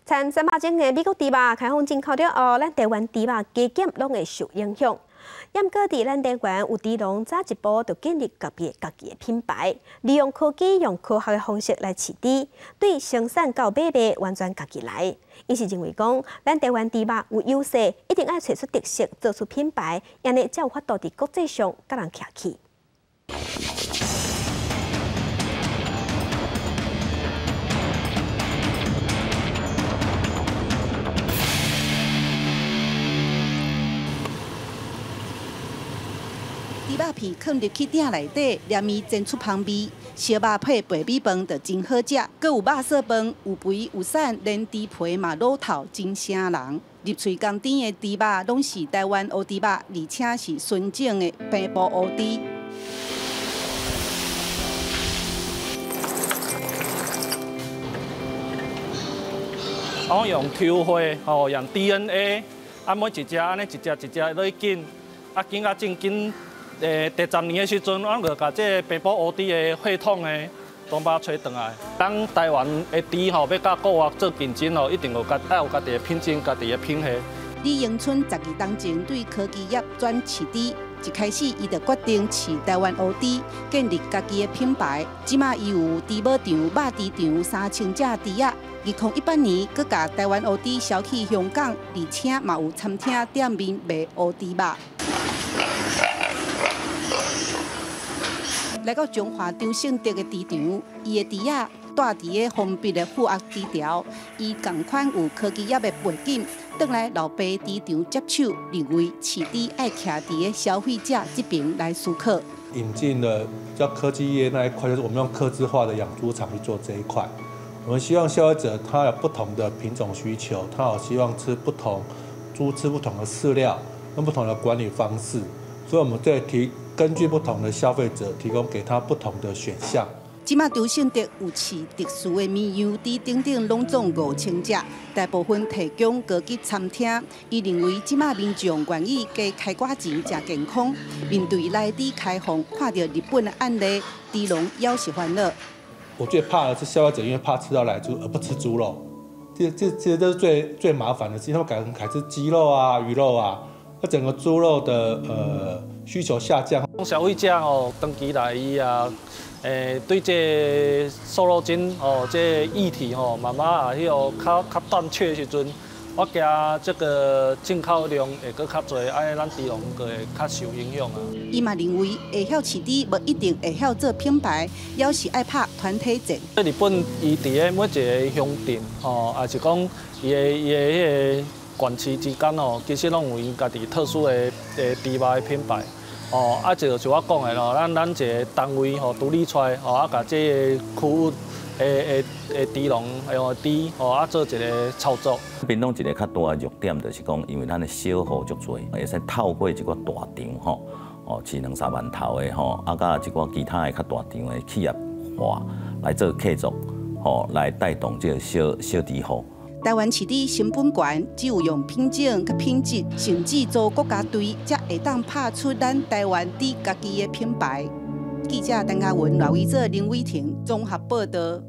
摻300種的美國豬肉開放進口了後，咱台灣豬肉加減攏會受影響。毋過佇咱台灣有豬農早一步就建立家己的品牌，利用科技、用科學的方式來飼豬，對生產到買賣完全家己來。𪜶是認為講，咱台灣豬肉有優勢，一定愛揣出特色，做出品牌，按呢才有法度佇國際上佮人徛起。豬肉片囥入去鼎內底，連伊煎出香味。燒肉配白米飯就真好食，閣有肉燥飯，有肥有瘦，連豬皮嘛滷透，真醒人。入喙甘甜的豬肉，攏是台灣烏豬肉，而且是純種的平埔烏豬。我用抽血，吼，用 DNA，啊，每一隻按呢一隻一隻落去揀，啊，揀啊正緊。第十年的時陣，阮就共這個平埔烏豬的血統的攏把揣轉來。當台灣的豬吼欲佮國外做競爭吼，一定有家愛有家己的品種、家己的品系。李迎春12冬前對科技業轉飼豬，一開始伊就決定飼台灣烏豬，建立家己的品牌。這馬伊有豬母場、肉豬場3000隻豬仔。2018年，閣共台灣烏豬銷去香港，而且嘛有餐廳店面賣烏豬肉。來到彰化張勝德的豬場，伊的豬仔蹛佇个封閉的負壓豬槽，伊仝款有科技業的背景，轉來老爸豬場接手，認為飼豬愛徛佇个消費者這邊來思考。引進了叫科技業那一塊，就是我們用客製化的養豬場去做這一塊。我們希望消費者他有不同的品種需求，他有希望吃不同豬吃不同的飼料，用不同的管理方式，所以我們在提。根據不同的消費者，提供給他不同的選項。這馬張勝德有飼特殊的綿羊豬等等，攏總5000隻，大部分提供高級餐廳。伊認為這馬民眾願意加開寡錢食健康。面對萊豬開放，看著日本的案例，豬農猶是煩惱。我最怕的是消費者因為怕吃到萊豬而不吃豬肉，這這是最最麻煩的事，他們改成改吃雞肉啊、魚肉啊，那整個豬肉的需求下降。消費者哦，長期來伊啊，對這個瘦肉精哦，這個議題吼，慢慢啊，彼個較較斷缺的時陣，我驚這個進口量會閣較濟，按呢咱豬農閣會較受影響啊。伊嘛認為，會曉飼豬無一定會曉做品牌，猶是愛拍團體戰。日本伊佇咧每一個鄉鎮吼，抑是講伊的彼個縣市之間吼，其實攏有𪜶家己特殊的豬肉的品牌。哦，啊，這就是我講的咯，咱一個單位吼獨立出來，吼啊，共這個區域的豬農用的豬，吼啊做一個操作。屏東一個較大的弱點就是講，因為咱的小戶足濟，會使透過一寡大場吼，哦，飼兩三萬頭的吼，啊，佮一寡其他的較大場的企業化來做契作，吼，來帶動這個小小豬戶。台灣飼豬成本懸，只有用品種佮品質，甚至做國家隊，才會當拍出咱台灣豬家己的品牌。記者陳嘉文、賴偉哲、林偉婷綜合報導。